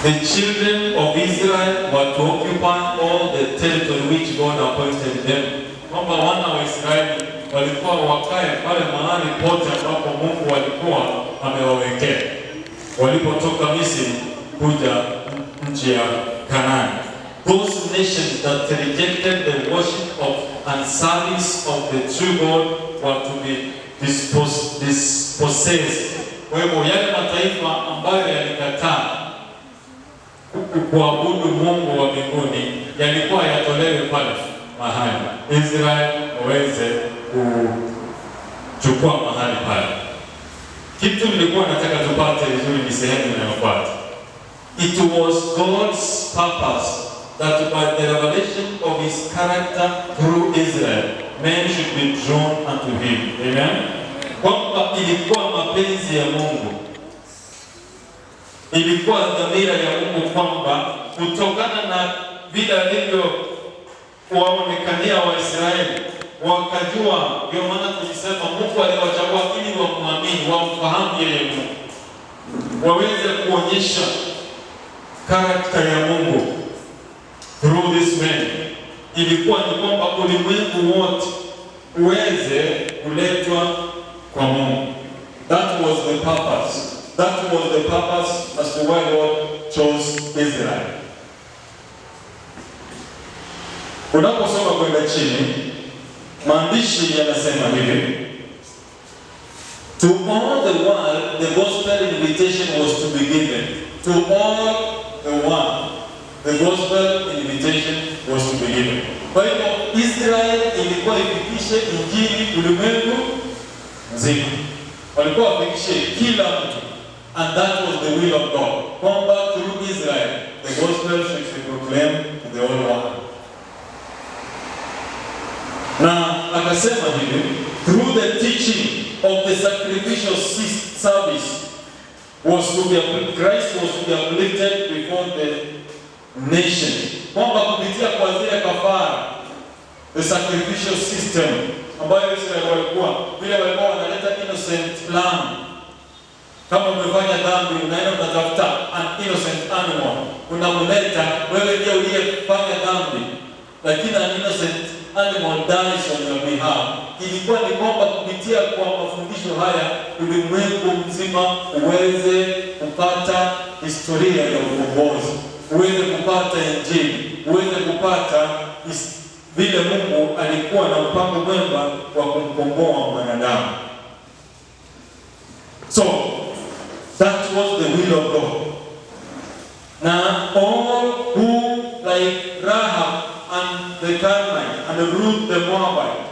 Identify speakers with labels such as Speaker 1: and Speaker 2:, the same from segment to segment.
Speaker 1: The children of Israel were to occupy all the territory which God appointed them. Kwamba wana wa Israeli walikuwa wakae pale mahali pote ambapo Mungu alikuwa amewawekea walipotoka Misri kuja nchi ya Kanaani. Those nations that rejected the worship of and service of the true God were to be dispossessed. Kwa hivyo yale mataifa ambayo yalikataa kuabudu Mungu wa mbinguni yalikuwa yatolewe pale mahali, Israel waweze kuchukua mahali pale. Kitu nilikuwa nataka tupate vizuri ni sehemu inayofuata. It was God's purpose that by the revelation of his character through Israel, men should be drawn unto him. Amen. Kwamba ilikuwa mapenzi ya Mungu, ilikuwa dhamira ya Mungu kwamba kutokana na vile alivyo waonekania Waisraeli wakajua. Ndio maana tulisema Mungu aliwachagua ili wamwamini, wamfahamu yeye Mungu, waweze kuonyesha character ya Mungu through this man. Ilikuwa ni kwamba ulimwengu wote uweze kuletwa kwa Mungu. That was the purpose. That was the purpose as to why God chose Israel. Unaposoma kwenda chini, maandishi yanasema hivi: To all the world the gospel invitation was to be given. To all the world the gospel invitation was to be given. Kwa hivyo Israel ilikuwa ifikishe injili ulimwengu mzima, walikuwa wafikishe kila mtu, and that was the will of God, kwamba through Israel the gospel should be proclaimed to the whole world. Na akasema hivi, through the teaching of the sacrificial service was to be Christ was to be uplifted before the nation, kwamba kupitia kwa zile kafara, the sacrificial system ambayo Israel walikuwa vile walikuwa wanaleta innocent lamb. Kama umefanya dhambi, unaenda unatafuta an innocent animal, unamleta, wewe ndiye uliyefanya dhambi, lakini an innocent animal dies on your behalf. Ilikuwa ni kwamba kupitia kwa mafundisho haya ulimwengu mzima uweze kupata historia ya ukombozi, uweze kupata Injili, uweze kupata vile Mungu alikuwa na mpango mwema wa kumkomboa mwanadamu. So that was the will of God. Now all who, like Rahab and the Canaanite and Ruth the Moabite,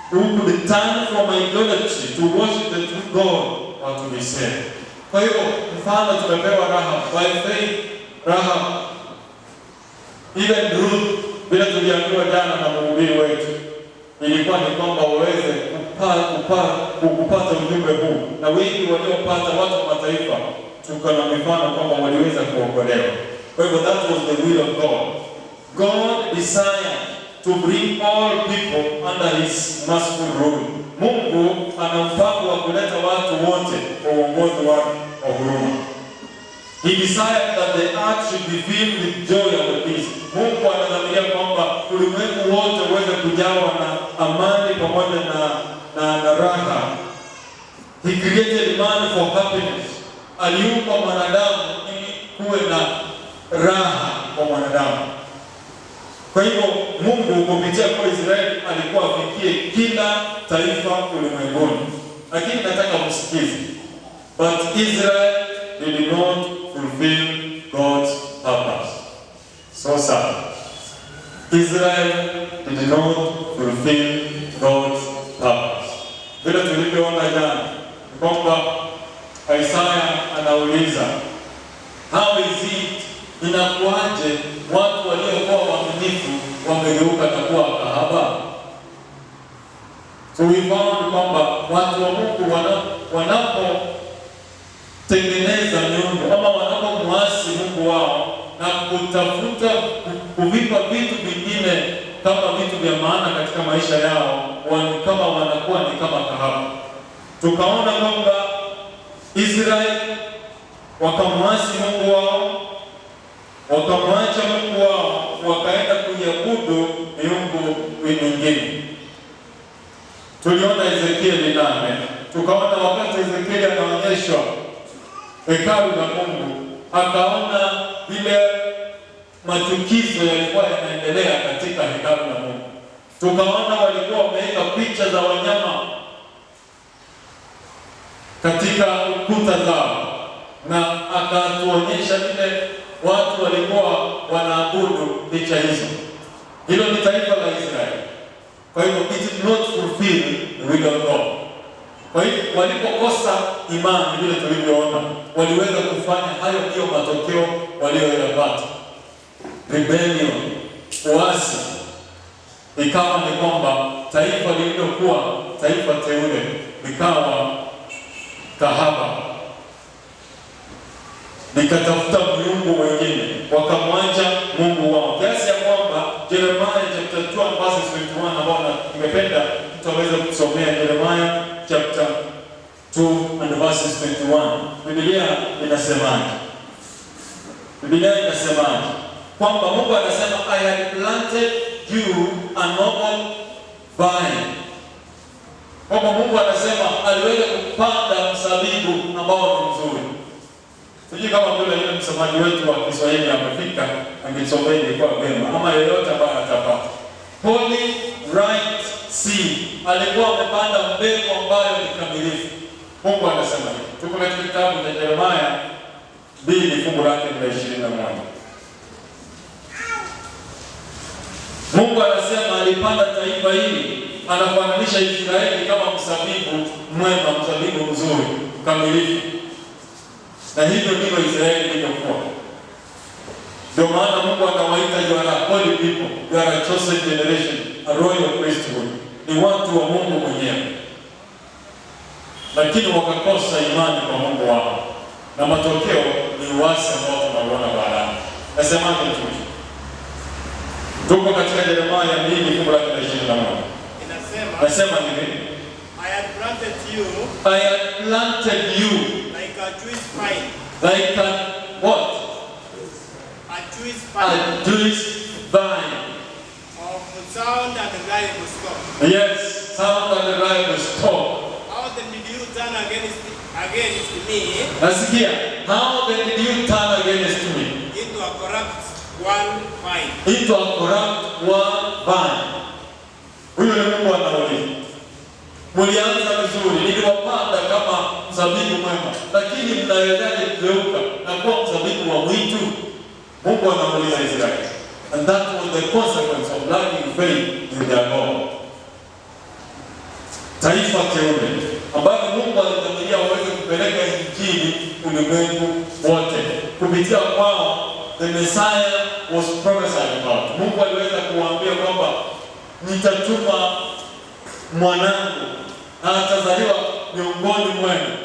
Speaker 1: who could turn from idolatry to worship the true God, were to be saved. Kwa hiyo mfano tumepewa Rahab by faith. Rahab, even Ruth, vile tuliambiwa jana na mhubiri wetu, ilikuwa ni kwamba waweze kupata ujumbe huu, na wengi waliopata, watu wa mataifa, tuko na mifano kwamba waliweza kuokolewa. Kwa hivyo that was the will of God. God desired to bring all people under his merciful rule. Mungu ana mpango wa kuleta watu wote kwa uongozi wake wa huruma. He desired that the earth should be filled with joy and peace. Mungu anadhamiria kwamba ulimwengu wote uweze kujawa na amani pamoja na raha. He created man for happiness. Aliumba mwanadamu ili kuwe na raha kwa mwanadamu. Kwa hivyo Mungu kupitia kwa Israeli alikuwa afikie kila taifa ulimwenguni, lakini nataka msikize, but Israel did not fulfill God's purpose. So sad. Israel did not fulfill God's purpose. Vile tulivyoona jana kwamba Isaya anauliza, how is it, inakuwaje watu waliokuwa waaminifu wamegeuka na kuwa kahaba? So we found kwamba watu wa Mungu wanapotengeneza miungu ama wanapomwasi Mungu wao na kutafuta kuvipa vitu vingine kama vitu vya maana katika maisha yao, kama wanakuwa ni kama kahaba. Tukaona kwamba Israel Wakamwasi Mungu wao, wakamwacha Mungu wao, wakaenda kuiabudu miungu mingine. Tuliona Ezekieli 8, tukaona wakati Ezekieli anaonyeshwa hekalu la Mungu, akaona vile machukizo yalikuwa yanaendelea katika hekalu la Mungu. Tukaona walikuwa wameweka picha za wanyama katika kuta zao, na akatuonyesha vile watu walikuwa wanaabudu picha hizo. Hilo ni taifa la Israeli. Kwa hivyo it did not fulfill the will of God. Kwa hivyo walipokosa imani, vile tulivyoona, waliweza kufanya hayo, ndiyo matokeo walioyapata. Rebellion, uasi, ikawa ni kwamba taifa lililokuwa taifa teule likawa kahaba, likatafuta miungu mwingine, wakamwacha Mungu wao, kiasi ya kwamba Jeremiah chapter 2 and verses 21, ambao ningependa mtu aweze kusomea Jeremiah chapter 2 and verses 21. Biblia inasemaje? Biblia inasemaje? Kwamba Mungu anasema, "I had planted you a noble vine." Kwamba Mungu anasema aliweza kupanda mzabibu ambao ni mzuri. Sijui kama kule yule msemaji wetu wa Kiswahili amefika, angesomea ilikuwa vyema, ama yeyote ambaye atapata. Holy right seed, alikuwa amepanda mbegu ambayo ni kamilifu. Mungu anasema hivi. Tuko katika kitabu cha Yeremia 2 fungu lake la 21. Mungu anasema alipanda taifa hili, anafananisha Israeli kama mzabibu mwema, mzabibu mzuri, mkamilifu. Na hivyo ndivyo Israeli ilivyokuwa. Ndio maana Mungu anawaita, "You are a holy people, you are a chosen generation, a royal priesthood." Ni watu wa Mungu mwenyewe. Lakini wakakosa imani kwa Mungu wao, na matokeo ni uasi ambao tunauona baadaye. Nasemaje, mtumishi? Tuko katika Yeremia 2 fungu lake la 21.
Speaker 2: Inasema,
Speaker 1: Nasema hivi,
Speaker 2: I had planted you
Speaker 1: I had planted you
Speaker 2: like a choice vine,
Speaker 1: like a what?
Speaker 2: A choice vine
Speaker 1: A choice vine.
Speaker 2: Of sound and reliable stock.
Speaker 1: Yes, sound and reliable stock.
Speaker 2: How then did you turn against me
Speaker 1: Nasikia, how then did you turn against me
Speaker 2: into a corrupt wild vine?
Speaker 1: Into a corrupt wild vine? Huyo ni Mungu anauliza. Mlianza vizuri, niliwapanda kama mzabibu mwema, lakini mnawezaje kugeuka na kuwa mzabibu wa mwitu? Mungu anauliza Israeli. And that was the consequence of lacking faith in their God. Taifa teule ambalo Mungu alidhamiria waweze kupeleka injili ulimwengu wote. Kupitia kwao the Messiah was prophesied about. Mungu aliweza kuwaambia kwamba nitatuma mwanangu na atazaliwa miongoni mwenu,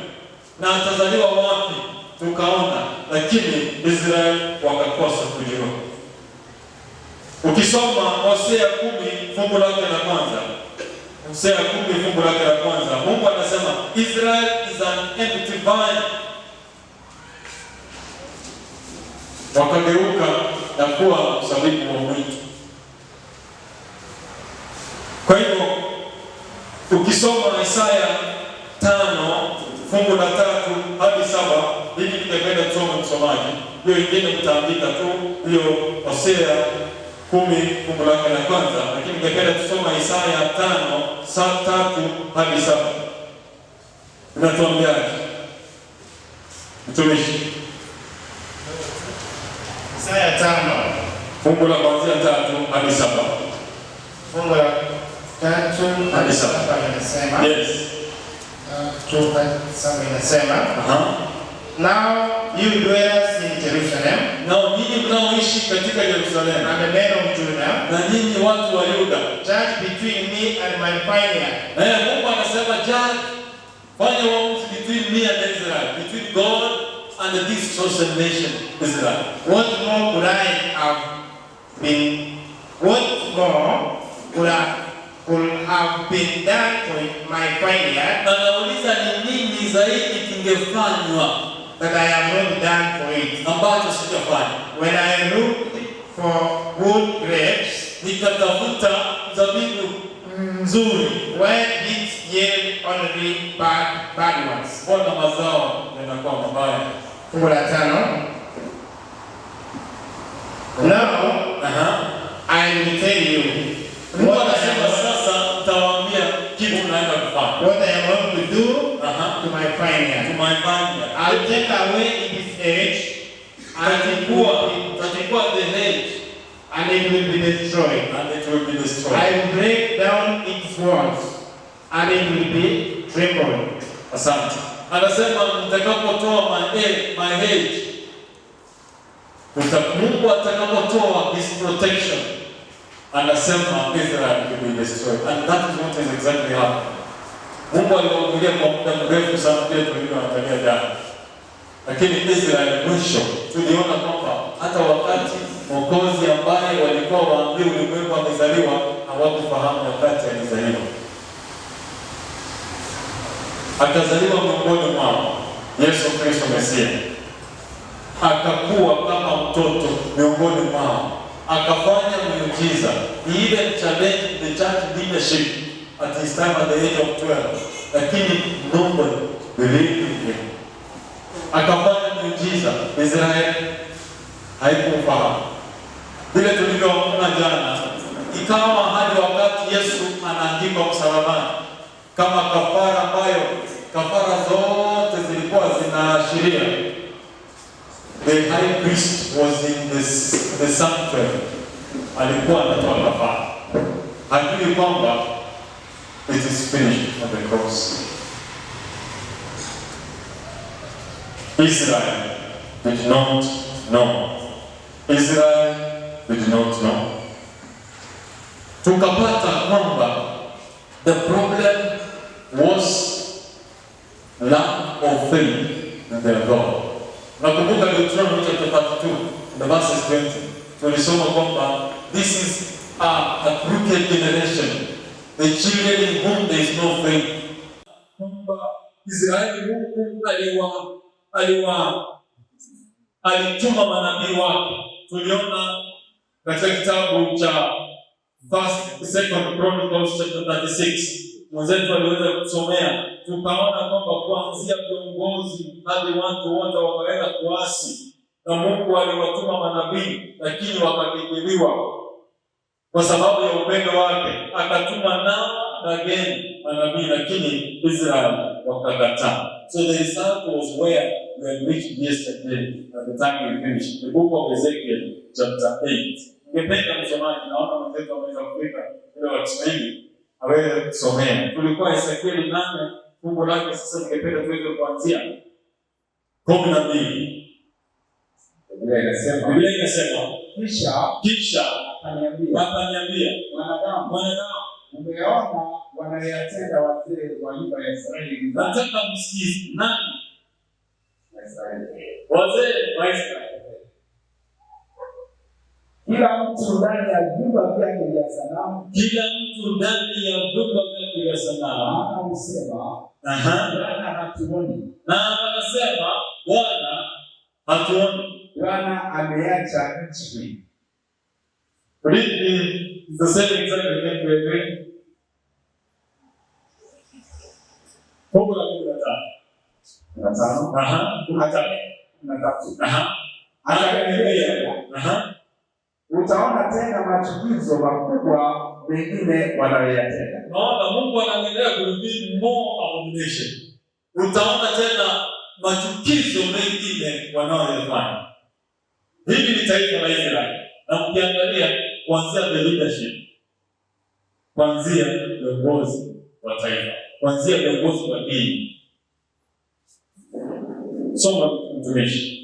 Speaker 1: na atazaliwa wapi? Tukaona, lakini Israel wakakosa kujua. Ukisoma Hosea 10 fungu lake la kwanza, Hosea 10 fungu lake la kwanza, Mungu anasema Israel is an empty vine. Wakageuka na kuwa mzabibu wa mwitu. Kwa hivyo ukisoma Isaya 5 fungu la 3 hadi 7, hivi ningependa tusome, msomaji, hiyo ingine mtaandika tu hiyo Hosea 10 fungu lake la kwanza, lakini ningependa tusoma Isaya 5 saa 3 hadi 7. Inatuambiaje, mtumishi?
Speaker 2: Isaya 5
Speaker 1: Fungu la kuanzia 3 hadi 7.
Speaker 2: Fungu la tatu
Speaker 1: hadi saba.
Speaker 2: Saba inasema, 3 hadi 7 inasema, "Now you dwellers in Jerusalem
Speaker 1: Na nyinyi mnaoishi katika Yerusalemu
Speaker 2: and the men of Judah,
Speaker 1: na nyinyi watu wa Yuda,
Speaker 2: judge between me and my vineyard.
Speaker 1: Na Mungu anasema judge, fanya uamuzi between me and Israel, between God and this chosen nation Israel.
Speaker 2: What more could I have been? What more could have been done for my vineyard
Speaker 1: Anauliza ni nini zaidi kingefanywa
Speaker 2: that I have not done for it.
Speaker 1: Ambacho sijafanya.
Speaker 2: When I looked for good grapes,
Speaker 1: Nikatafuta mzabibu mzuri,
Speaker 2: why did it yield only bad ones?
Speaker 1: Mbona mazao yanakuwa mabaya?
Speaker 2: Fungu la tano. Now I will tell you
Speaker 1: Mungu
Speaker 2: what I
Speaker 1: anasema
Speaker 2: am,
Speaker 1: sasa nitawaambia kitu naenda kufanya.
Speaker 2: what I am going to do to my vineyard.
Speaker 1: Tumaifanya.
Speaker 2: I'll take away its hedge and it will be,
Speaker 1: Tachukua the hedge
Speaker 2: and it will be destroyed.
Speaker 1: And it will be destroyed.
Speaker 2: I will break down its walls and it will be trampled.
Speaker 1: Asante. Anasema mtakapotoa my hedge, Mungu atakapotoa his protection, anasema Israel will be destroyed. And that is what is exactly happening. Mungu aliwahubiria kwa muda mrefu sana vile tulivyoangalia jana. Lakini Israel mwisho tuliona kwamba hata wakati Mwokozi ambaye walikuwa waambie ulimwengu amezaliwa, hawakufahamu wakati alizaliwa. Akazaliwa miongoni mwao Yesu Kristo Mesia, akakuwa kama mtoto miongoni mwao, akafanya miujiza. He even challenged the church leadership at his time at the age of 12, lakini nobody believed in him. Akafanya miujiza, Israel haikufahamu. Vile tulivyoona jana, ikawa hadi wakati Yesu anaangikwa msalabani kama kafara ambayo kafara zote zilikuwa zinaashiria. The high priest was in the sanctuary, alikuwa anatoa kafara, hajui kwamba it is finished on the cross. Israel did not know. Israel did not know. Tukapata kwamba the problem was lack of faith in their God. Nakumbuka Deuteronomy chapter 32, the verses 20. Tulisoma kwamba this is a crooked generation, the children in whom there is no faith. Kwamba Israeli Mungu alituma manabii wake. Tuliona katika kitabu cha First, Second Chronicles chapter 36. Mwenzetu aliweza kusomea, tukaona kwamba kuanzia viongozi hadi watu wote wakaweza kuasi, na Mungu aliwatuma manabii, lakini wakakejeliwa kwa sababu ya upendo wake. Akatuma now and again manabii, lakini Israel wakakataa. So the result was where we had reached yesterday at the time we finished the book of Ezekiel chapter 8. Ningependa msomaji, naona mwenzetu ameweza kufika ile wa Kiswahili aweze kusomea. Tulikuwa Ezekiel 8 fungu lake, sasa ningependa tuweze kuanzia 12.
Speaker 3: Biblia inasema,
Speaker 1: Biblia inasema,
Speaker 3: kisha
Speaker 1: kisha
Speaker 3: akaniambia,
Speaker 1: akaniambia,
Speaker 3: mwanadamu,
Speaker 1: mwanadamu,
Speaker 3: umeona wanayoyatenda wazee wa nyumba ya Israeli?
Speaker 1: Nataka msikize. Nani?
Speaker 3: Israeli.
Speaker 1: Wazee wa Israeli.
Speaker 3: Kila mtu ndani ya vyumba vyake vya sanamu,
Speaker 1: Kila mtu ndani ya vyumba vyake vya sanamu.
Speaker 3: maana husema, Bwana hatuoni,
Speaker 1: Na wanasema Bwana hatuoni.
Speaker 3: Bwana ameacha nchi hii.
Speaker 1: Read the same exact thing we are doing. Fungu la 15.
Speaker 3: 15.
Speaker 1: 13.
Speaker 3: 13.
Speaker 1: Akaniambia,
Speaker 3: Utaona tena machukizo makubwa mengine wanayoyatenda.
Speaker 1: Naona Mungu anaendelea kureveal more abomination. Utaona tena machukizo mengine wanayoyafanya. Hili ni taifa la Israeli. Na mkiangalia kuanzia the leadership, kuanzia viongozi wa taifa, kuanzia viongozi wa dini. Soma mtumishi.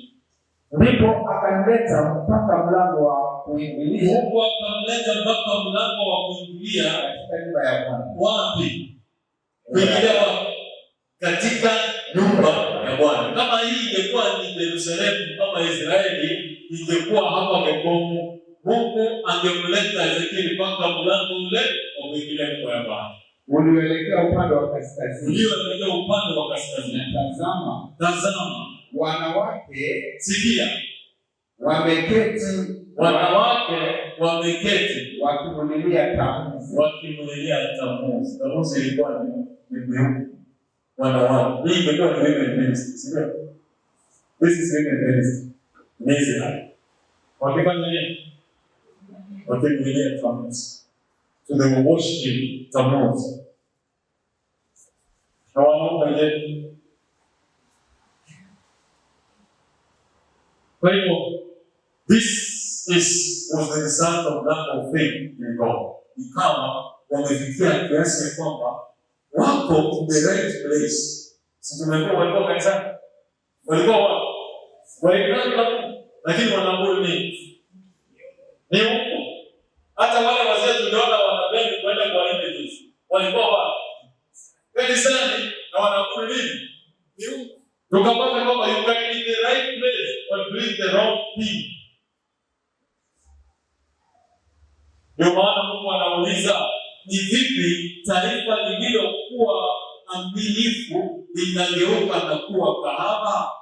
Speaker 3: Ndipo akanileta mpaka mlango wa kuingilia
Speaker 1: Mungu akamleta mpaka mlango wa kuingilia
Speaker 3: katika nyumba ya Bwana.
Speaker 1: Wapi? Kuingilia wapi? Katika nyumba ya Bwana. Kama hii ingekuwa ni Yerusalemu kama Israeli, ingekuwa hapa Kekomu. Mungu angemleta Ezekieli mpaka mlango ule wa kuingilia nyumba ya Bwana.
Speaker 3: Ulioelekea upande wa kaskazini.
Speaker 1: Ulioelekea upande wa kaskazini.
Speaker 3: Na tazama,
Speaker 1: Tazama,
Speaker 3: Wanawake
Speaker 1: Sikia,
Speaker 3: wameketi
Speaker 1: wanawake wameketi
Speaker 3: wakimlilia Tamuzi.
Speaker 1: Wakimlilia Tamuzi. Tamuzi ilikuwa ni miungu wanawake. Hii ingekuwa ni women ministry, si ndio? This is women ministry in Israel. Wakifanya nini? Wakimlilia Tamuzi. So they were worshiping Tammuz. Na wanaume je? Kwa hivyo this was the result of lack of faith in God. Ikawa wamefikia kiasi ya kwamba wako in the right place. Si tumekuwa walikuwa kanisani? Walikuwa wapi? Walikuwa wapi? Lakini wanaabudu nini? Ni Mungu. Hata wale wazee tuliona wanabend kwenda kwa images. Walikuwa wapi? Kanisani na wanaabudu nini? Ni Mungu. Tukapata kwamba you can be in the right place but doing the wrong thing. Ndio maana Mungu anauliza, ni vipi taifa lililokuwa aminifu linageuka na kuwa kahaba?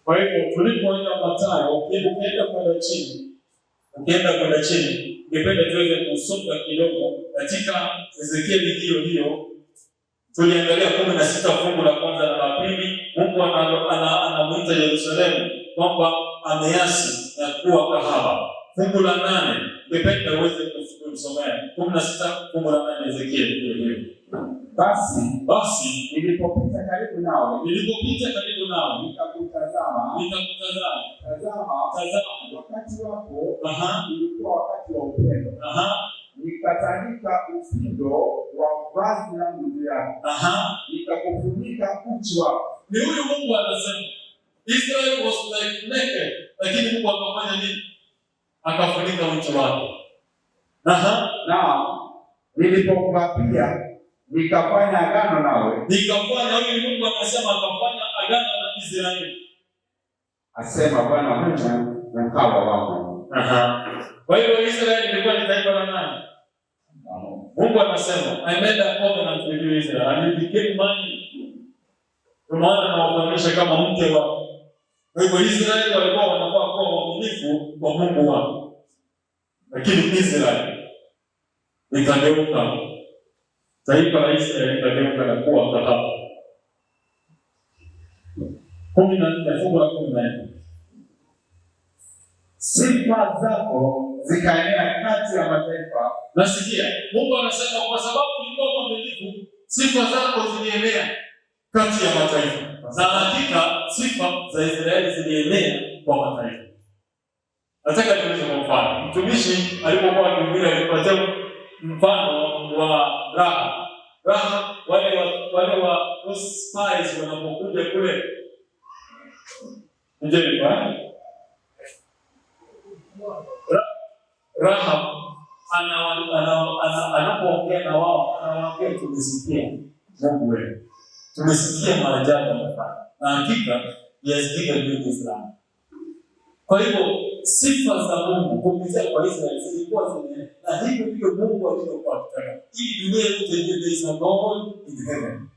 Speaker 1: Kwa hivyo tulipoenda Mathayo, ukienda kwenda chini, ningependa tuweze kusonga kidogo katika Ezekieli hiyo hiyo. Tuliangalia 16 fungu la kwanza na la pili. Mungu anamuita Yerusalemu kwamba ameasi na kuwa kahaba. Fungu la 8, ningependa uweze kusomea 16 fungu la 8 Ezekieli hiyo hiyo.
Speaker 3: Basi
Speaker 1: Basi
Speaker 3: nilipopita karibu nawe,
Speaker 1: nilipopita karibu nawe,
Speaker 3: nikakutazama,
Speaker 1: nikakutazama,
Speaker 3: tazama,
Speaker 1: tazama,
Speaker 3: wakati wako ulikuwa wakati wa upendo, nikatandika upindo wa vazi langu juu yako, nikakufunika uchi wako.
Speaker 1: Ni huyu Mungu anasema Israel was like naked, lakini Mungu akafanya nini? Akafunika uchi wake.
Speaker 3: Na nilipokuapia nikafanya agano nawe,
Speaker 1: Nikafanya, huyu Mungu anasema akafanya agano na Israeli.
Speaker 3: Asema Bwana Mungu, ukawa wangu.
Speaker 1: Kwa hivyo Israeli ilikuwa ni taifa la nani? Mungu anasema I made a covenant with you Israel and you became mine. Kwa maana nawafananisha kama mke wako. Kwa hivyo Israeli walikuwa wanafaa kuwa waaminifu kwa Mungu wao. Lakini Israeli ikageuka, taifa la Israeli ikageuka na kuwa kahaba. 14, fungu la 14.
Speaker 3: Sifa zako zikaenea kati ya mataifa.
Speaker 1: Nasikia Mungu anasema kwa sababu ulikuwa mwaminifu, sifa zako zilienea kati ya mataifa. Na hakika sifa za Israeli zilienea kwa mataifa. Nataka niulize kwa mfano. Mtumishi alipokuwa akihubiri alipatia mfano wa Rahab. Rahab, wale wa those spies wanapokuja kule Jericho, eh? Rahab anapoongea na wao anawaambia tumesikia Mungu wetu, tumesikia maajabu amefanya, na hakika he has given you this land. Kwa hivyo sifa za Mungu kupitia kwa Israeli zilikuwa zime, na hivyo ndivyo Mungu alivyokuwa akitaka ili dunia yote ijue there is a God in heaven.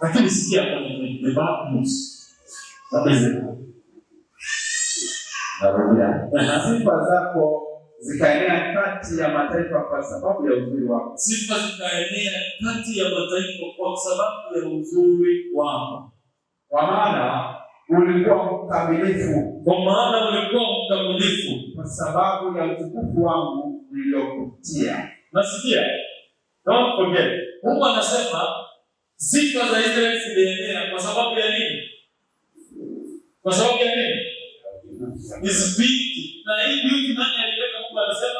Speaker 1: Lakini sikia kwenye the bad news na Israel.
Speaker 3: Narudia. Sifa zako zikaenea kati ya mataifa kwa sababu ya uzuri wako.
Speaker 1: Sifa zikaenea kati ya mataifa kwa sababu ya uzuri wako.
Speaker 3: Kwa maana ulikuwa mkamilifu.
Speaker 1: Kwa maana ulikuwa mkamilifu.
Speaker 3: Kwa sababu ya utukufu wangu niliokutia.
Speaker 1: Nasikia? Don't forget. Mungu anasema sifa za Israeli zilienea kwa sababu ya nini? Kwa sababu ya nini? Is beauty. Na hii beauty nani aliweka? Mungu anasema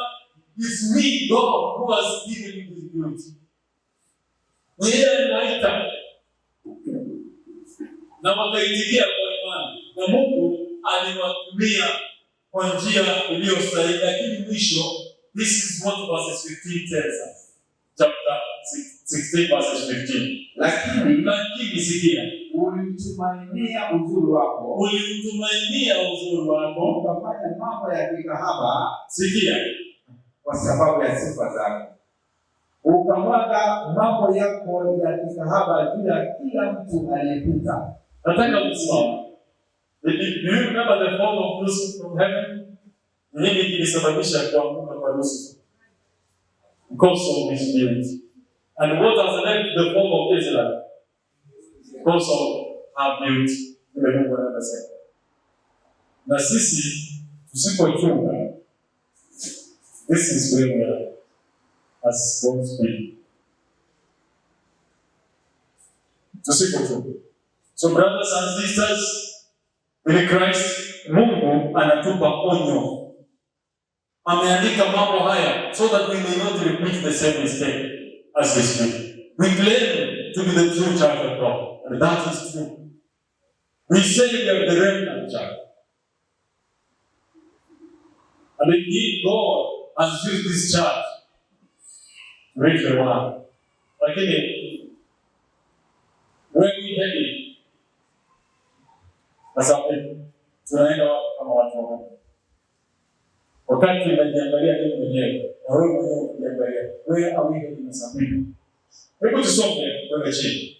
Speaker 1: it's me God who has given you this beauty. Ni yeye aliwaita na wakaitikia kwa imani, na Mungu aliwatumia kwa njia iliyo sahihi. Lakini mwisho, this is what verses 15 tells us. Chapter 16 verses 15.
Speaker 3: Lakini
Speaker 1: sikia,
Speaker 3: ulitumainia uzuri wako.
Speaker 1: Ulitumainia uzuri wako.
Speaker 3: Ukafanya mambo ya kikahaba.
Speaker 1: Sikia,
Speaker 3: kwa sababu ya sifa zako. Ukamwaga mambo yako ya kikahaba juu ya kila mtu aliyepita.
Speaker 1: Nataka kusimama. Do you remember the fall of Lucifer from heaven? Nini kilisababisha kuanguka kwa Lucifer? Because of his beauty. And what has led to the fall of Israel? Because of her beauty. Vile Mungu anavyosema. Na sisi tusipochunga, this is where we are as God's people. Tusipochunga. So brothers and sisters in Christ, Mungu anatupa onyo. Ameandika mambo haya so that we may not repeat the same mistake as his people. We claim to be the true church of God, and that is true. We say we are the remnant church. And indeed God has used this church to reach the world. Lakini where we heading? Sasa tunaenda wapi kama watu wa Mungu? Wakati unajiangalia mimi mwenyewe na wewe mwenyewe ukijiangalia, where are we heading as a people? Hebu tusome kwenda chini.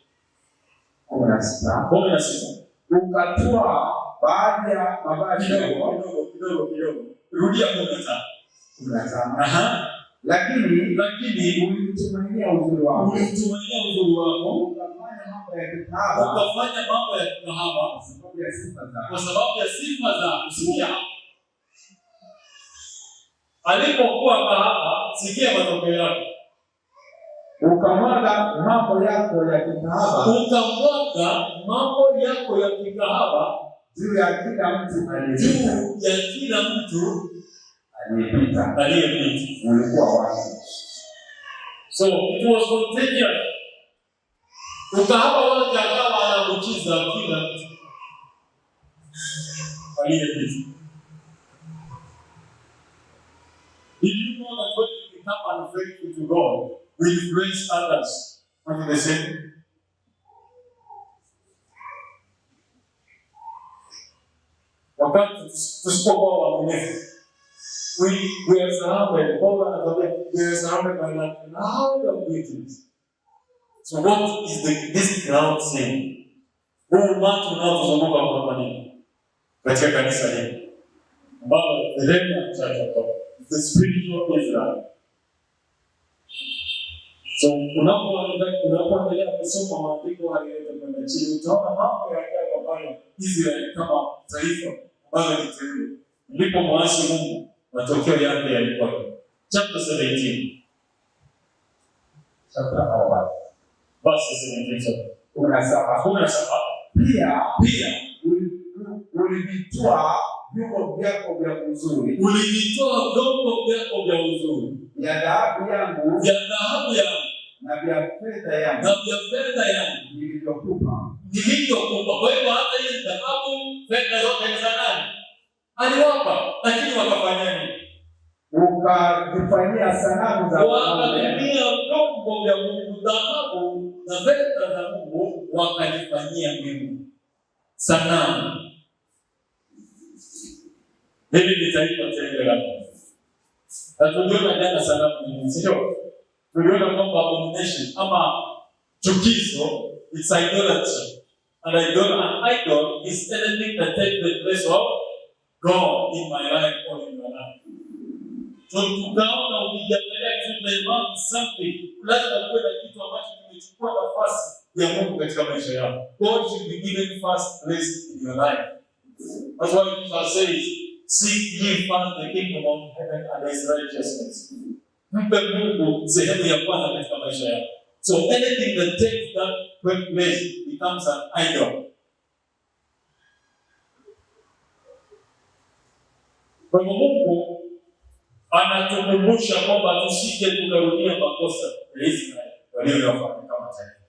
Speaker 3: 16.
Speaker 1: 16.
Speaker 3: Ukatwaa baadhi ya mavazi
Speaker 1: Kidogo
Speaker 3: yako.
Speaker 1: kidogo kidogo kidogo. Rudia 15.
Speaker 3: 15.
Speaker 1: Aha.
Speaker 3: Lakini
Speaker 1: Lakini
Speaker 3: uliutumainia uzuri wako,
Speaker 1: ulitumainia uzuri wako,
Speaker 3: ukafanya mambo ya kikahaba
Speaker 1: ukafanya mambo ya kikahaba
Speaker 3: kwa sababu ya sifa zako.
Speaker 1: kwa sababu ya sifa zako. Sikia, alipokuwa kahaba, sikia matokeo yake.
Speaker 3: Ukamwaga mambo yako ya kikahaba
Speaker 1: Ukamwaga mambo yako ya kikahaba
Speaker 3: juu ya kila mtu aliyepita.
Speaker 1: juu ya kila mtu
Speaker 3: Aliyepita.
Speaker 1: aliyepita.
Speaker 3: Ulikuwa wapi?
Speaker 1: So it was contagious. Ukahaba wake akawa anaambukiza kila mtu aliyepita. Did you know that when you become unfaithful to God, we influence others onto the same? Wakati tusipokuwa waaminifu, we are surrounded, Paul anatuambia, we are surrounded by a crowd of witnesses. So what is this crowd saying? Huu umati unaotuzunguka kwamba nini? Katika kanisa hili ambalo the remnant church of God, the spiritual Israel. So unapoendelea kusoma maandiko haya yote kwenda chini, utaona mambo ya ajabu ambayo Israel kama taifa ambalo ni teule lilipomwasi Mungu, matokeo yake yalikuwa. Chapter 17.
Speaker 3: Chapter 4.
Speaker 1: Verse 17. Sorry.
Speaker 3: 17.
Speaker 1: 17.
Speaker 3: Pia
Speaker 1: Pia
Speaker 3: ulivitwaa vyombo vyako vya uzuri,
Speaker 1: ulivitoa vyombo vyako vya uzuri,
Speaker 3: vya dhahabu yangu
Speaker 1: vya dhahabu yangu
Speaker 3: na vya fedha yangu
Speaker 1: na vya fedha yangu
Speaker 3: nilivyokupa,
Speaker 1: nilivyokupa. Kwa hivyo hata hizi dhahabu, fedha zote ni za nani? Aliwapa, lakini wakafanya nini?
Speaker 3: Ukajifanyia sanamu za ng'ombe,
Speaker 1: Wakatumia vyombo vya Mungu, dhahabu na fedha za Mungu, wakajifanyia miungu, sanamu. Hili ni taifa teule la Mungu. Na tuliona jana sanamu ni nini, sio? Tuliona kwamba abomination ama chukizo, it's idolatry. And an idol is anything that takes the place of God in my life or in your life. So tukaona ukijiangalia kitu na something, lazima kuwe na kitu ambacho kimechukua nafasi ya Mungu katika maisha yako. God should be given first place in your life. That's why Jesus says, seek ye first the kingdom of heaven and his righteousness. Mpe Mungu sehemu ya kwanza katika maisha yako. So anything that takes that place becomes an idol. Kwa hivyo Mungu anatukumbusha kwamba tusije tukarudia makosa ya Israeli waliyofanya kama taifa.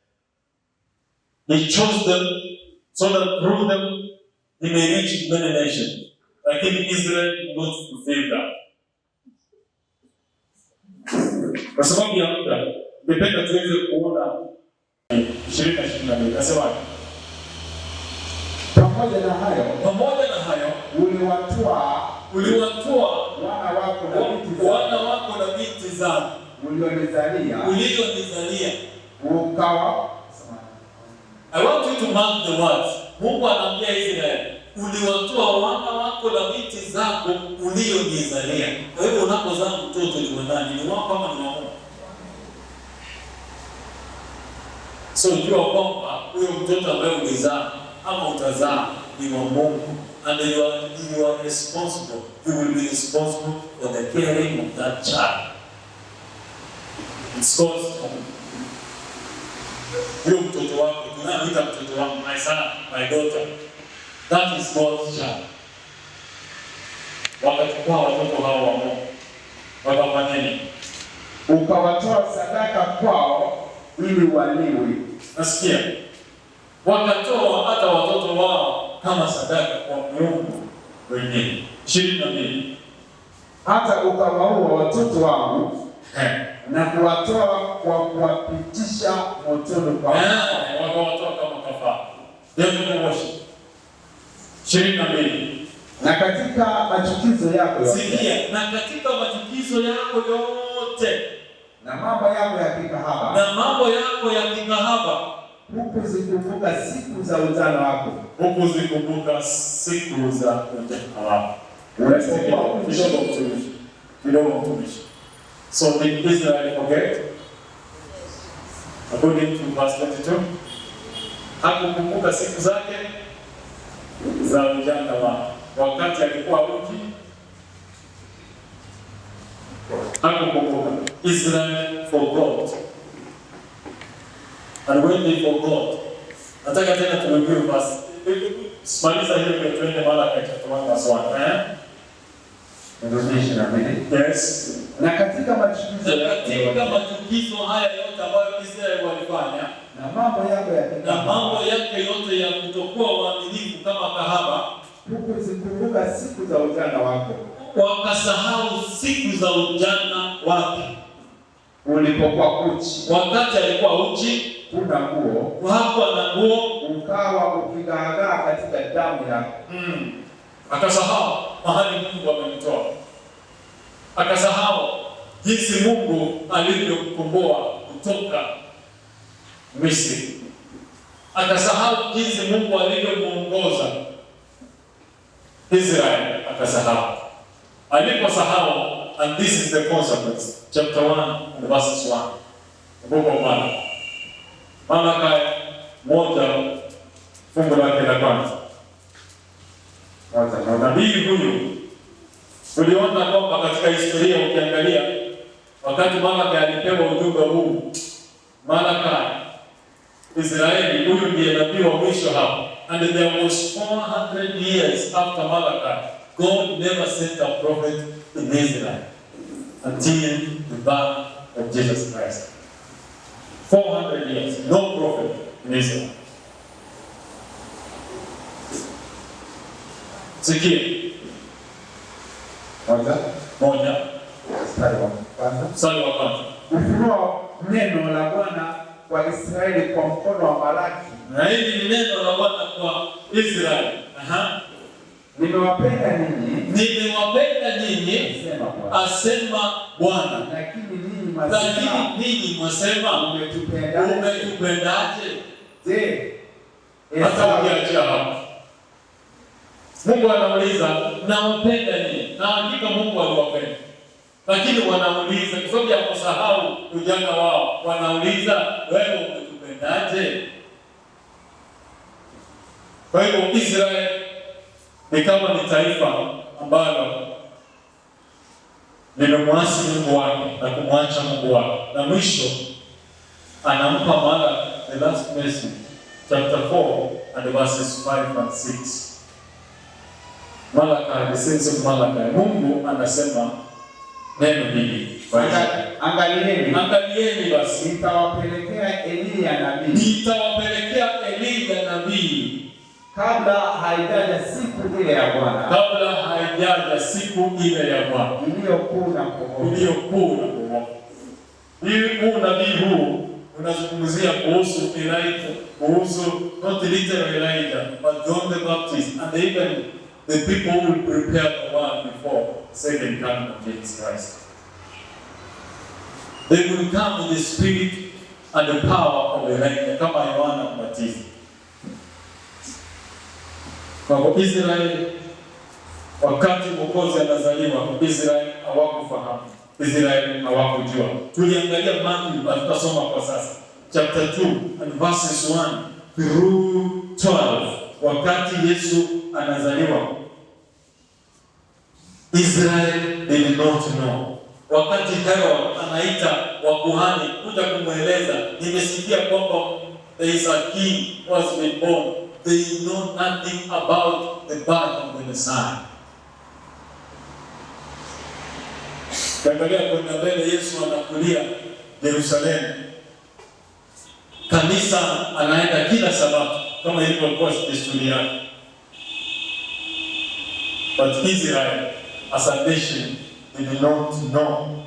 Speaker 1: He chose them so that through them he may reach many nations. Lakini Israel did not fulfill that. Kwa sababu ya muda, ningependa tuweze kuona 20:22. Nasema
Speaker 3: Pamoja na hayo,
Speaker 1: pamoja na hayo
Speaker 3: uliwatwaa
Speaker 1: uliwatwaa
Speaker 3: wana wako na binti zako,
Speaker 1: wana wako na binti zako,
Speaker 3: Ulionizalia
Speaker 1: Ulionizalia.
Speaker 3: Ukawa
Speaker 1: I want you to mark the words. Mungu anaambia Israeli, uliwatoa wana wako na binti zako ulionizalia. Kwa hivyo unapozaa mtoto ni wa nani? Ni wako ama ni wa Mungu? So jua kwamba huyo mtoto ambaye ulizaa ama utazaa ni wa Mungu, and you are responsible. You will be responsible for the caring of that child. It's God's child. Huyo mtoto wako, tunamuita mtoto wangu, my son, my daughter. That is God's child. Wakachukua watoto hao wa Mungu. Wakafanya nini?
Speaker 3: Ukawatoa sadaka kwao ili waliwe.
Speaker 1: Nasikia. Wakatoa hata watoto wao kama sadaka kwa Mungu wengine. 22.
Speaker 3: Hata ukawaua watoto wangu na kuwatoa kwa kuwapitisha motoni kwa
Speaker 1: Wakawatoa kama kafara. Devil worship. 22.
Speaker 3: Na katika machukizo yako yote
Speaker 1: Sikia, na katika machukizo yako yote
Speaker 3: na mambo yako ya kikahaba,
Speaker 1: na mambo yako ya kikahaba,
Speaker 3: hukuzikumbuka siku za ujana wako,
Speaker 1: hukuzikumbuka siku za ujana wako.
Speaker 3: ulipokuwa uchi.
Speaker 1: Kidogo mtumishi, kidogo mtumishi. So did Israel forget? According to verse 22, hakukumbuka siku zake za ujana wake, wakati alikuwa uchi, hakukumbuka. Israel forgot. And when they forgot, nataka tena turudie verse. Maliza hiyo ndio tuende Malaki chapter 1 verse 1. Eh?
Speaker 3: Nirudie 22.
Speaker 1: Yes.
Speaker 3: Na katika machukizo
Speaker 1: Na
Speaker 3: yako
Speaker 1: katika
Speaker 3: yote
Speaker 1: machukizo haya yote ambayo Israeli walifanya
Speaker 3: na mambo yako ya
Speaker 1: na
Speaker 3: kikahaba,
Speaker 1: mambo yake yote ya kutokuwa waaminifu kama kahaba,
Speaker 3: hukuzikumbuka siku za ujana wako,
Speaker 1: wakasahau siku za ujana wake,
Speaker 3: ulipokuwa uchi,
Speaker 1: wakati alikuwa uchi,
Speaker 3: huna nguo,
Speaker 1: hakuwa na nguo.
Speaker 3: Ukawa ukigaagaa katika damu yako.
Speaker 1: Akasahau mahali Mungu amemtoa, akasahau jinsi Mungu alivyomkomboa kutoka Misri, akasahau jinsi Mungu alivyomuongoza Israel, akasahau. Aliposahau, and this is the consequence, chapter 1 and verses 1. Book of Malachi. Malachi 1 fungu lake la kwanza.
Speaker 3: Moja moja.
Speaker 1: Nabii huyu uliona kwamba katika historia ukiangalia, wakati Malaki alipewa ujumbe huu, Malaki Israeli, huyu ndiye nabii wa mwisho hapa. And there was 400 years after Malachi, God never sent a prophet in Israel until the birth of Jesus Christ. 400 years, no prophet in Israel. Sikia.
Speaker 3: Moja.
Speaker 1: 1.
Speaker 3: Mstari wa kwanza.
Speaker 1: Mstari wa kwanza.
Speaker 3: Ufunuo neno la Bwana kwa Israeli kwa mkono wa Malaki.
Speaker 1: Na hili ni neno la Bwana kwa Israeli. Aha.
Speaker 3: Nimewapenda ninyi,
Speaker 1: Nimewapenda nyinyi,
Speaker 3: asema Bwana.
Speaker 1: Asema Bwana.
Speaker 3: Lakini ninyi mwasema,
Speaker 1: Lakini ninyi mwasema,
Speaker 3: umetupendaje?
Speaker 1: Umetupendaje?
Speaker 3: Je,
Speaker 1: Hata
Speaker 3: Esau
Speaker 1: ukiachia hapo. Mungu anauliza, nawapenda ninyi. Na hakika Mungu aliwapenda. Lakini wanauliza kwa sababu ya kusahau ujana wao, wanauliza, wewe umetupendaje? Kwa hivyo Israel ni kama ni taifa ambalo limemwasi Mungu wake na kumwacha Mungu wake, na mwisho anampa Malaki the last message, chapter 4 and verses 5 and 6. Malachi, the sense of Malachi. Mungu anasema neno hili kwa Israeli.
Speaker 3: Angalieni,
Speaker 1: Angalieni basi,
Speaker 3: nitawapelekea Eliya nabii
Speaker 1: nitawapelekea Eliya nabii
Speaker 3: kabla haijaja siku ile ya Bwana
Speaker 1: kabla haijaja siku ile ya Bwana
Speaker 3: iliyo kuu na kuogofya.
Speaker 1: iliyo kuu na kuogofya. Hii huu nabii huu unazungumzia kuhusu Elijah, kuhusu not literal Elijah, but John the Baptist and even the people who will prepare the world before the second coming of Jesus Christ. They will come in the spirit and the power of Elijah, kama Yohana Mbatizi. Kwa hivyo Israeli, wakati Mwokozi anazaliwa, Israeli hawakufahamu, Israeli hawakujua. Tuliangalia Matthew, hatutasoma kwa sasa, chapter 2 and verses 1 through 12, wakati Yesu anazaliwa, Israel did not know. Wakati Herod anaita wakuhani kuja kumweleza, "Nimesikia kwamba there is a king who has been born." They know nothing about the birth of the Messiah. Ukiangalia kwenda mbele, Yesu anakulia Yerusalemu. Kanisa anaenda kila Sabato kama ilivyokuwa desturi yake. But Israel as a nation did not know.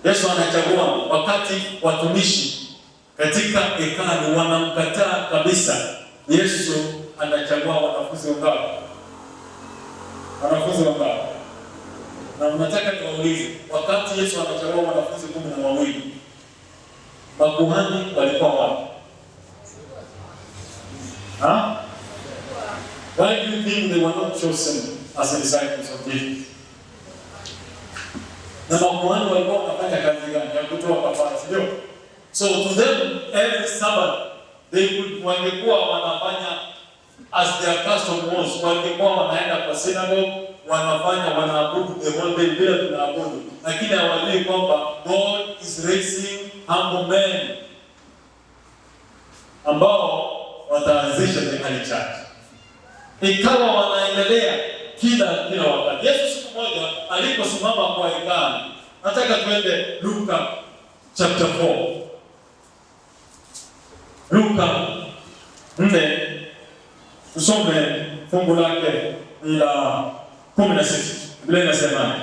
Speaker 1: Yesu anachagua wakati watumishi katika hekalu wanamkataa kabisa. Yesu anachagua wanafunzi wangapi? Wanafunzi wangapi? Na nataka niwaulize, wakati Yesu anachagua wanafunzi 12, makuhani walikuwa wapi? Huh? Why do you think they were not chosen as disciples of Jesus? Na makuhani walikuwa wanafanya kazi gani? Ya kutoa kafara, si ndio? So to them, every Sabbath they would, wangekuwa wanafanya as their custom was, wangekuwa wanaenda kwa synagogue, wanafanya, wanaabudu the whole day vile tunaabudu, lakini hawajui kwamba God is raising humble men ambao wataanzisha the early church. Ikawa wanaendelea kila wakati. Yesu siku moja aliposimama kwa hekalu, nataka tuende Luka chapter 4. Luka 4, tusome fungu lake ni la 16. Biblia inasema,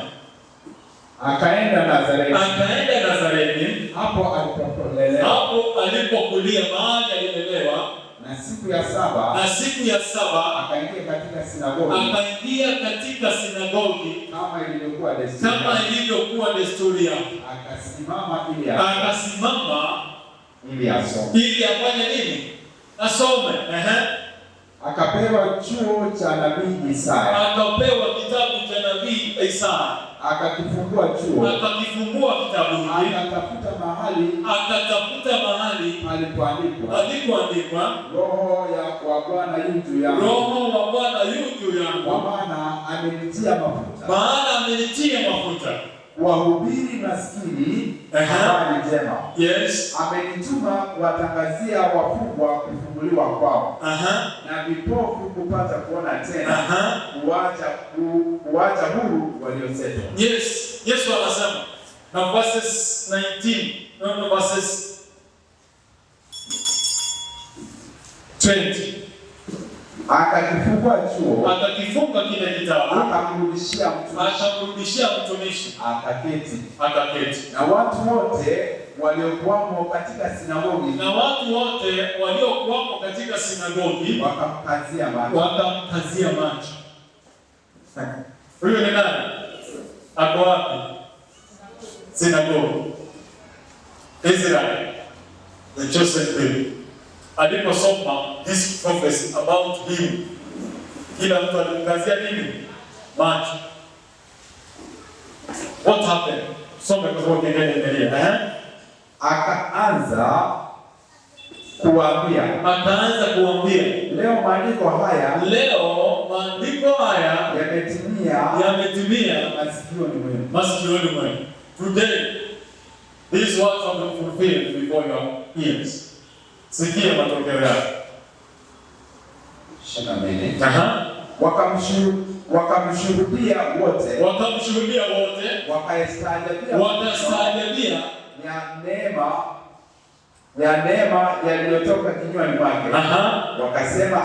Speaker 3: Akaenda Nazareti,
Speaker 1: Akaenda Nazareti,
Speaker 3: hapo alipolelewa,
Speaker 1: hapo alipokulia, mahali alilelewa,
Speaker 3: na siku ya saba
Speaker 1: na siku ya saba
Speaker 3: akaingia katika sinagogi
Speaker 1: akaingia katika sinagogi
Speaker 3: kama ilivyokuwa desturi
Speaker 1: kama
Speaker 3: yake.
Speaker 1: Ilivyokuwa desturi yake,
Speaker 3: Akasimama ili asome,
Speaker 1: akasimama
Speaker 3: ili asome.
Speaker 1: Ili afanye nini? Asome. Ehe.
Speaker 3: Akapewa chuo cha nabii Isaya,
Speaker 1: Akapewa kitabu cha nabii Isaya,
Speaker 3: akakifungua chuo,
Speaker 1: akakifungua kitabu hiki,
Speaker 3: akatafuta mahali
Speaker 1: akatafuta mahali
Speaker 3: palipoandikwa,
Speaker 1: palipoandikwa,
Speaker 3: Roho ya wa Bwana yu juu yangu,
Speaker 1: Roho wa Bwana yu juu
Speaker 3: kwa
Speaker 1: yangu,
Speaker 3: maana amenitia mafuta
Speaker 1: maana amenitia mafuta
Speaker 3: kuwahubiri maskini habari njema, amenituma kuwatangazia wafungwa kufunguliwa kwao, na vipofu kupata kuona tena, kuwacha huru waliosetwa.
Speaker 1: Yes, Yesu anasema na verses 19, no, verses 20.
Speaker 3: Akakifungua chuo,
Speaker 1: Akakifunga kile kitabu,
Speaker 3: akamrudishia mtumishi,
Speaker 1: akamrudishia mtumishi,
Speaker 3: akaketi.
Speaker 1: Akaketi.
Speaker 3: Na watu wote waliokuwamo katika sinagogi
Speaker 1: Na watu wote waliokuwamo katika sinagogi
Speaker 3: wakamkazia macho.
Speaker 1: Wakamkazia macho. Huyu ni nani? Ako wapi? Sinagogi. Israel, the chosen people. Aliposoma this prophecy about him, kila mtu alimkazia nini? Macho. What happened? Some kwa sababu kengele imelia. Eh?
Speaker 3: Akaanza kuwaambia,
Speaker 1: Akaanza kuambia,
Speaker 3: leo maandiko haya
Speaker 1: leo maandiko haya
Speaker 3: yametimia
Speaker 1: yametimia
Speaker 3: masikioni mwenu.
Speaker 1: Masikioni mwenu. Today, these words have been fulfilled before your ears. Sikia matokeo yake.
Speaker 3: 22.
Speaker 1: Aha.
Speaker 3: Wakamshuhudia wote,
Speaker 1: Wakamshuhudia wote,
Speaker 3: wakastaajabia
Speaker 1: wakastaajabia
Speaker 3: ya neema yaliyotoka kinywani mwake. Wakasema,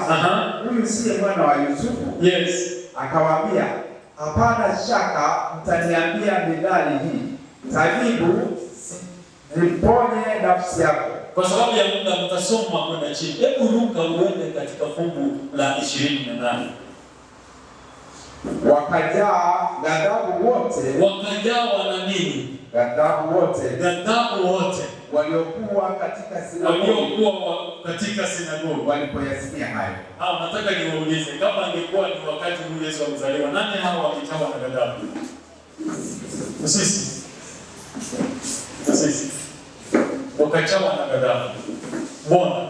Speaker 3: huyu siye mwana wa Yusufu?
Speaker 1: Yes.
Speaker 3: Akawaambia, hapana shaka mtaniambia mithali hii, tabibu, jiponye nafsi yako.
Speaker 1: Kwa sababu ya muda mtasoma kwenda chini. Hebu ruka uende katika fungu la 28.
Speaker 3: Wakajaa ghadhabu wote
Speaker 1: Wakajawa na nini?
Speaker 3: Ghadhabu wote
Speaker 1: Ghadhabu wote
Speaker 3: waliokuwa katika sinagogi
Speaker 1: waliokuwa katika sinagogi
Speaker 3: walipoyasikia hayo.
Speaker 1: Ah, nataka niwaulize, kama angekuwa ni wakati huu Yesu amezaliwa, nani hao wakijawa na ghadhabu? Sisi. Sisi. Wakajawa na ghadhabu. Mbona?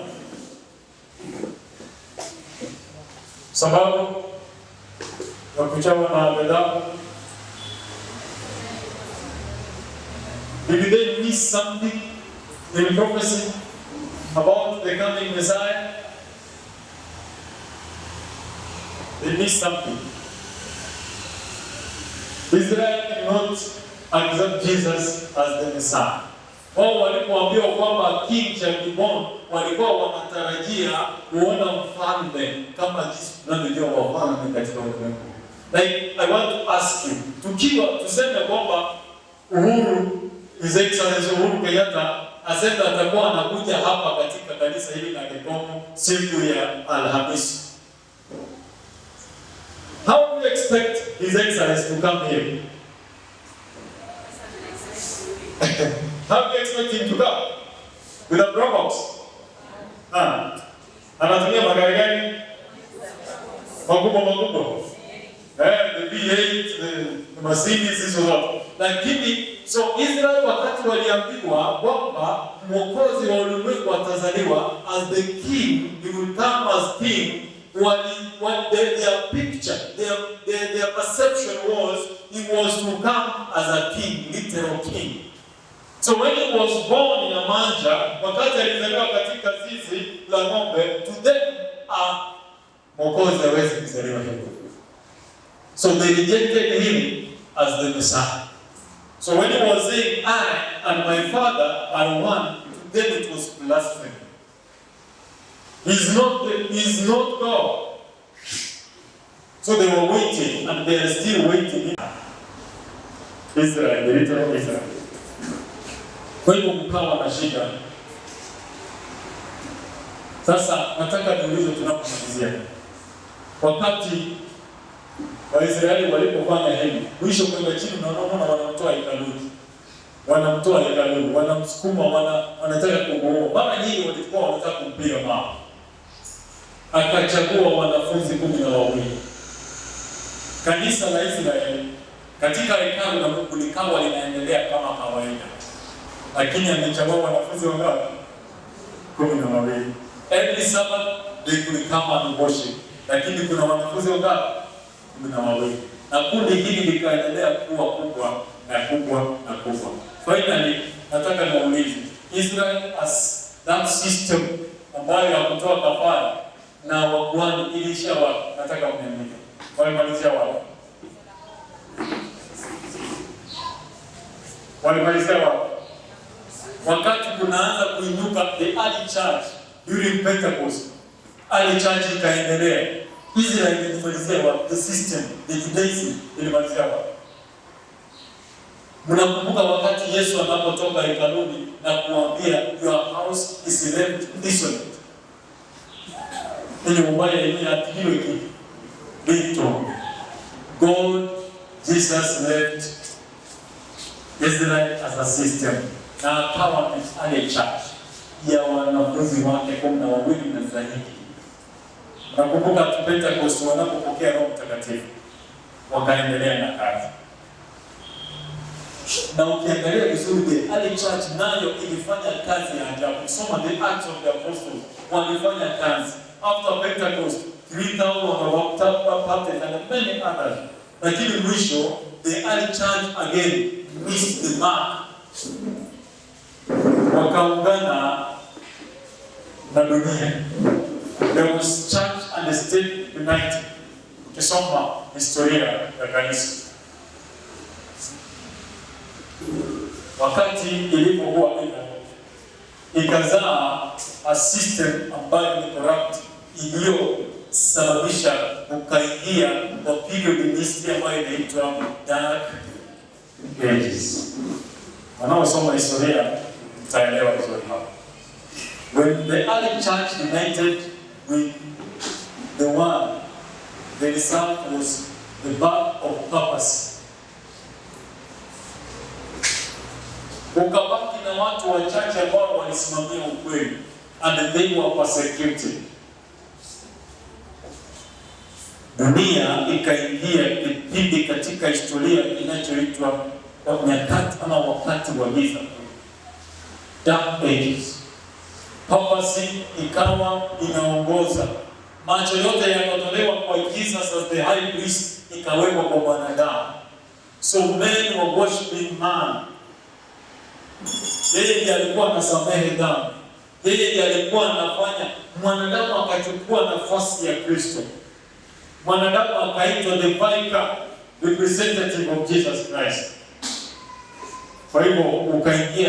Speaker 1: Sababu ya kujawa na ghadhabu? Did they miss something in prophecy about the coming Messiah? They missed something. Israel did not accept Jesus as the Messiah. Wao walipoambiwa kwamba king shall be born, walikuwa wanatarajia kuona mfalme kama jinsi tunavyojua wafalme katika ulimwengu. Like, I want to ask you, tukiwa tuseme kwamba Uhuru, His Excellency Uhuru Kenyatta aseme atakuwa anakuja hapa katika kanisa hili la Gikomo siku ya Alhamisi. How do you expect His Excellency to come here? How do you expect him to come? With a Probox? Ah. Anatumia magari gani? Makubwa makubwa. Eh, the V8, the Mercedes, hizo zote. Lakini so Israel wakati waliambiwa kwamba mwokozi wa ulimwengu atazaliwa as the king, he will come as king, their picture, their perception was he was to come as a king, literal king. So when he was born in a manger, wakati alizaliwa katika zizi la ng'ombe, to them, mwokozi hawezi kuzaliwa hivyo. So they rejected him as the Messiah. So when he was saying, "I and my Father are one," to them it was blasphemy. He's not God. So they were waiting, and they are still waiting. Israel, the literal Israel. Kwa hivyo mkawa na shida. Sasa nataka niulize tunapomalizia. Wakati Waisraeli walipofanya hivi, mwisho kwenda chini unaona wanamtoa hekaluni. Wanamtoa hekaluni, wanamsukuma, wanataka kumuua. Mara nyingi walikuwa wanataka kumpiga mawe. Akachagua wanafunzi 12. Kanisa la Israeli katika hekalu la Mungu likawa linaendelea kama kawaida. Lakini amechagua wanafunzi wangapi? 12. Every Sabbath they could come and worship. Lakini kuna wanafunzi wangapi? 12. Na kundi hili likaendelea kuwa kubwa na kubwa na kubwa. Finally, nataka niwaulize, Israel as that system ambayo ya kutoa kafara na wakuhani iliishia wapi? Nataka mniambie. Walimalizia wapi? Walimalizia wapi? Wakati kunaanza kuinuka the early church during Pentecost, early church ikaendelea. Israel ilimalizia wapi? The system, the Judaism ilimalizia wapi? Mnakumbuka wakati Yesu anapotoka hekaluni na kuambia, "Your house is left desolate." Nyumba yenu yatiliwe kitu. God, Jesus left Israel as a system na akawa early church ya wanafunzi wake 12 na zaidi. Nakumbuka Pentecost wanapopokea Roho Mtakatifu wakaendelea na kazi. Na ukiangalia vizuri the early church nayo ilifanya kazi ya ajabu. Soma the Acts of the Apostles, walifanya kazi. After Pentecost, 3,000 were baptized and many others. Lakini mwisho the early church again missed the mark. Wakaungana na dunia. There was church and the state united. Ukisoma historia ya kanisa, wakati ilipokuwa hivyo, ikazaa a system ambayo ni corrupt, iliyosababisha ukaingia kwa period in history ambayo inaitwa Dark Ages. Wanaosoma historia mtaelewa vizuri hapo. When the early church united with the world, the result was the birth of papacy. Ukabaki na watu wachache ambao walisimamia ukweli, and they were persecuted. Dunia ikaingia kipindi katika historia kinachoitwa nyakati ama wakati wa giza, Dark Ages. Papacy ikawa inaongoza, macho yote yakatolewa kwa Jesus as the high priest, ikawekwa kwa mwanadamu. So men were worshiping man. Yeye ndiye alikuwa anasamehe dhambi, yeye ndiye alikuwa anafanya. Mwanadamu akachukua nafasi ya Kristo, mwanadamu akaitwa the vicar, representative of Jesus Christ. Kwa hivyo ukaingia